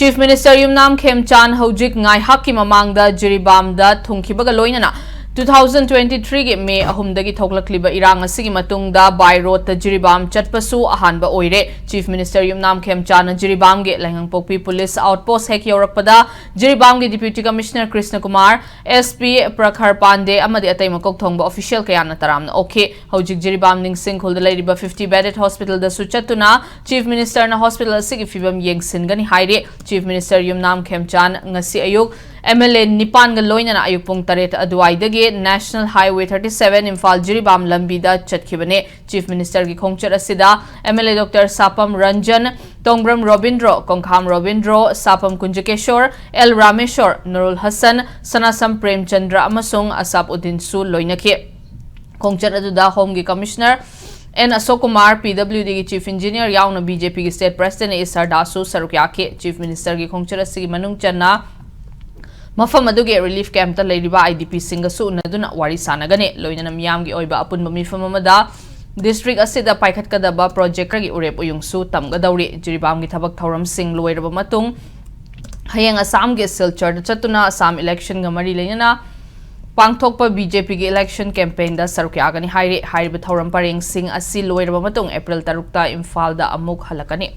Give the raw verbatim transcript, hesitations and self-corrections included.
Chief Minister ꯌꯨꯝꯅꯥꯝ ꯈꯦꯝꯆꯥꯟ ꯍꯧꯖꯤꯛ ꯉꯥꯏꯍꯥꯛꯀꯤ ꯃꯃꯥꯡꯗ ꯖꯤꯔꯤꯕꯥꯝꯗ ꯊꯨꯡꯈꯤꯕꯒ ꯂꯣꯏꯅꯅ two thousand twenty-three ꯒꯤ May ꯑꯍꯨꯝꯗꯒꯤ ꯊꯣꯛꯂꯛꯂꯤꯕ ꯏꯔꯥꯡ ꯑꯁꯤꯒꯤ ꯃꯇꯨꯡꯗ by road ꯇ ꯖꯤꯔꯤꯕꯥꯝ ꯆꯠꯄꯁꯨ ꯑꯍꯥꯟꯕ ꯑꯣꯏꯔꯦ꯫ Chief Minister ꯌꯨꯝꯅꯥꯝ ꯈꯦꯝꯆꯥꯟꯅ ꯖꯤꯔꯤꯕꯥꯝꯒꯤ ꯂꯩꯉꯪꯄꯣꯛꯄꯤ Police Outpost ꯍꯦꯛ ꯌꯧꯔꯛꯄꯗ ꯖꯤꯔꯤꯕꯥꯝꯒꯤ Deputy Commissioner Krishna Kumar, S P ꯄ꯭ꯔꯈꯔ ꯄꯥꯟꯗꯦ ꯑꯃꯗꯤ ꯑꯇꯩ ꯃꯀꯣꯛ ꯊꯣꯡꯕ official ꯀꯌꯥꯅ ꯇꯔꯥꯝꯅ ꯑꯣꯛꯈꯤ꯫ ꯍꯧꯖꯤꯛ ꯖꯤꯔꯤꯕꯥꯝ ꯅꯤꯡꯁꯤꯡ ꯈꯨꯜꯗ ꯂꯩꯔꯤꯕ fifty bedded hospital ꯗꯁꯨ ꯆꯠꯇꯨꯅ Chief Minister ꯅ hospital ꯑꯁꯤꯒꯤ ꯐꯤꯕꯝ ꯌꯦꯡꯁꯤꯟꯒꯅꯤ ꯍꯥꯏꯔꯤ꯫ Chief Minister ꯌꯨꯝꯅꯥꯝ ꯈꯦꯝꯆꯥꯟ ꯉꯁꯤ ꯑꯌꯨꯛ M L A ꯅꯤꯄꯥꯟꯒ ꯂꯣꯏꯅꯅ ꯑꯌꯨꯛ ꯄꯨꯡ ꯇꯔꯦꯠ ꯑꯗꯨꯋꯥꯏꯗꯒꯤ National Highway thirty seven Imphal Jiribam ꯂꯝꯕꯤꯗ ꯆꯠꯈꯤꯕꯅꯦ꯫ Chief Minister ꯒꯤ ꯈꯣꯡꯆꯠ ꯑꯁꯤꯗ M L A Doctor Sapam Ranjan, Thongbram Robindro, Kongkham Robindro, Sapam Kunjakesor, L Rameshwar, Nurul Hasan, Sanasam Premchandra ꯑꯃꯁꯨꯡ ꯑꯁꯥꯞ ꯎꯗꯤꯟꯁꯨ ꯂꯣꯏꯅꯈꯤ꯫ ꯈꯣꯡꯆꯠ ꯑꯗꯨꯗ Home ꯒꯤ Commissioner N ꯑꯁꯣꯛ ꯀꯨꯃꯥꯔ, P W D ꯒꯤ Chief Engineer ꯌꯥꯎꯅ B J P ꯒꯤ State President A ꯁꯔꯗꯥꯁꯨ ꯁꯔꯨꯛ ꯌꯥꯈꯤ꯫ Chief Minister ꯒꯤ ꯈꯣꯡꯆꯠ ꯑꯁꯤꯒꯤ ꯃꯅꯨꯡ ꯆꯟꯅ ꯃꯐꯝ ꯑꯗꯨꯒꯤ relief camp ꯇ ꯂꯩꯔꯤꯕ I D P ꯁꯤꯡꯒꯁꯨ ꯎꯅꯗꯨꯅ ꯋꯥꯔꯤ ꯁꯥꯟꯅꯒꯅꯤ꯫ ꯂꯣꯏꯅꯅ ꯃꯤꯌꯥꯝꯒꯤ ꯑꯣꯏꯕ ꯑꯄꯨꯟꯕ ꯃꯤꯐꯝ ꯑꯃꯗ district ꯑꯁꯤꯗ ꯄꯥꯏꯈꯠꯀꯗꯕ project ꯈꯔꯒꯤ ꯎꯔꯦꯞ ꯎꯌꯨꯡꯁꯨ ꯇꯝꯒꯗꯧꯔꯤ꯫ ꯖꯤꯔꯤꯕꯥꯝꯒꯤ ꯊꯕꯛ ꯊꯧꯔꯝꯁꯤꯡ ꯂꯣꯏꯔꯕ ꯃꯇꯨꯡ ꯍꯌꯦꯡ ꯑꯁꯥꯝꯒꯤ ꯁꯤꯜꯆꯔꯗ ꯆꯠꯇꯨꯅ ꯑꯁꯥꯝ election ꯒ ꯃꯔꯤ ꯂꯩꯅꯅ ꯄꯥꯡꯊꯣꯛꯄ B J P ꯒꯤ election campaign ꯗ ꯁꯔꯨꯛ ꯌꯥꯒꯅꯤ ꯍꯥꯏꯔꯤ꯫ ꯍꯥꯏꯔꯤꯕ ꯊꯧꯔꯝ ꯄꯔꯦꯡꯁꯤꯡ ꯑꯁꯤ ꯂꯣꯏꯔꯕ ꯃꯇꯨꯡ April ꯇꯔꯨꯛꯇ ꯏꯝꯐꯥꯜꯗ ꯑꯃꯨꯛ ꯍꯜꯂꯛꯀꯅꯤ꯫